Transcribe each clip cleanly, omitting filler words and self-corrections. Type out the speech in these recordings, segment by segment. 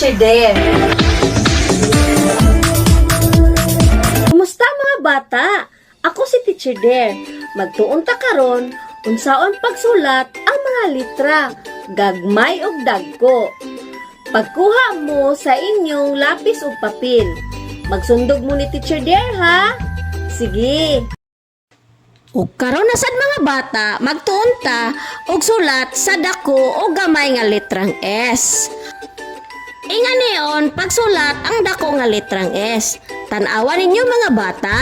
Teacher Dare. Kumusta, mga bata? Ako si Teacher Dare. Magtuon ta karon unsaon pagsulat ang mga litra, gagmay ug dagko. Pagkuha mo sa inyong lapis ug papel. Magsundog mo ni Teacher Dare, ha? Sige. Ug karon na sad, mga bata, magtuon ta og sulat sa dako o gamay nga litrang S. Inga niyon pagsulat ang dako nga litrang S. Tan-awa ninyo, mga bata.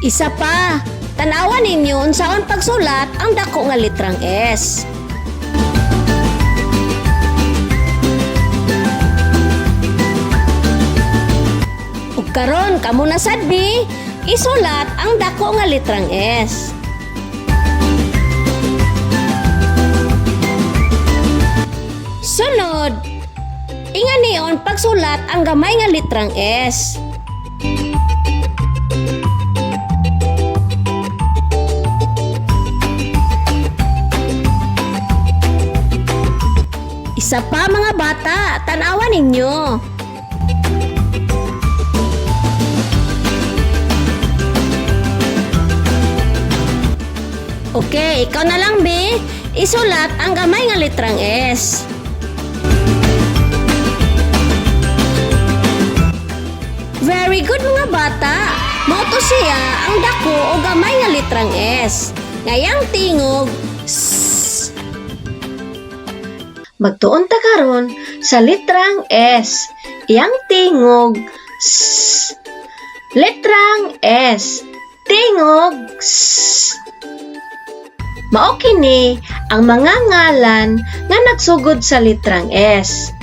Isa pa, tan-awa ninyo unsaon pagsulat ang dako nga litrang S. Ug karon kamo na sad bi, isulat ang dako nga litrang S. Sunod, inga niyon pagsulat ang gamay nga litrang S. Isa pa, mga bata, tanawa ninyo. Okay, ikaw na lang, B. Isulat ang gamay nga litrang S. Very good, mga bata. Mao to siya ang dako o gamay nga litrang S. Ngayang tingog, S. Magtuon ta karon sa litrang S. Iyang tingog, S. Litrang S. Tingog, S. Mao kini ang mga ngalan nga nagsugod sa litrang S.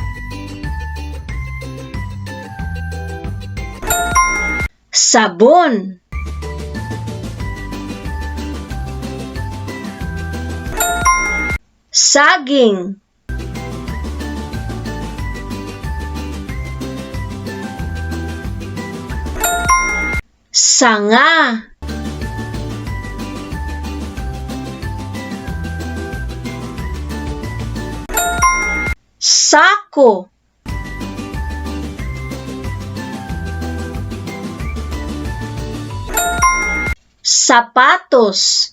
Sabon. Saging. Sanga. Sako. Sapatos.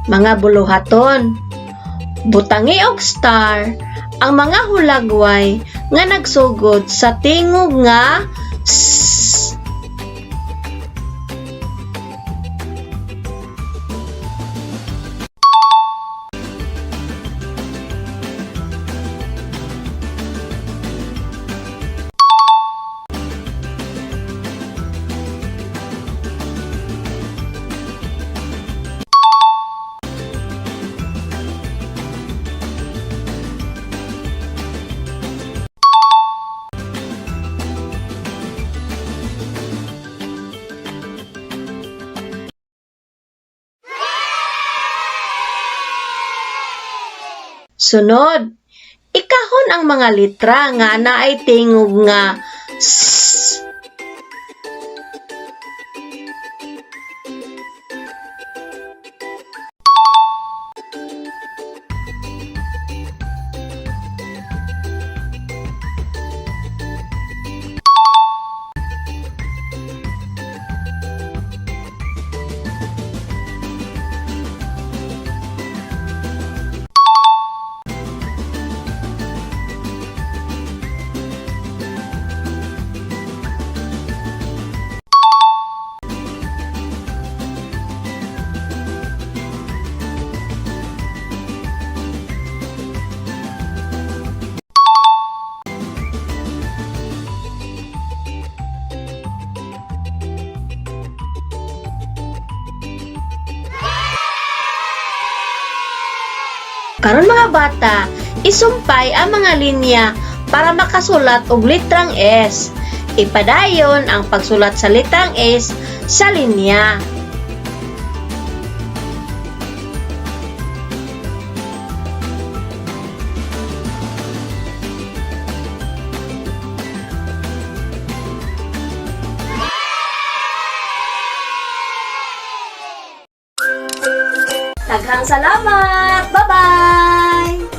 Mga buluhaton. Butangi og star ang mga hulagway nga nagsugod sa tingog nga S. Sunod, ikahon ang mga litra nga naay tingog nga S. Karon, mga bata, isumpay ang mga linya para makasulat og litrang S. Ipadayon ang pagsulat sa litrang S sa linya. Daghang salamat! Bye-bye!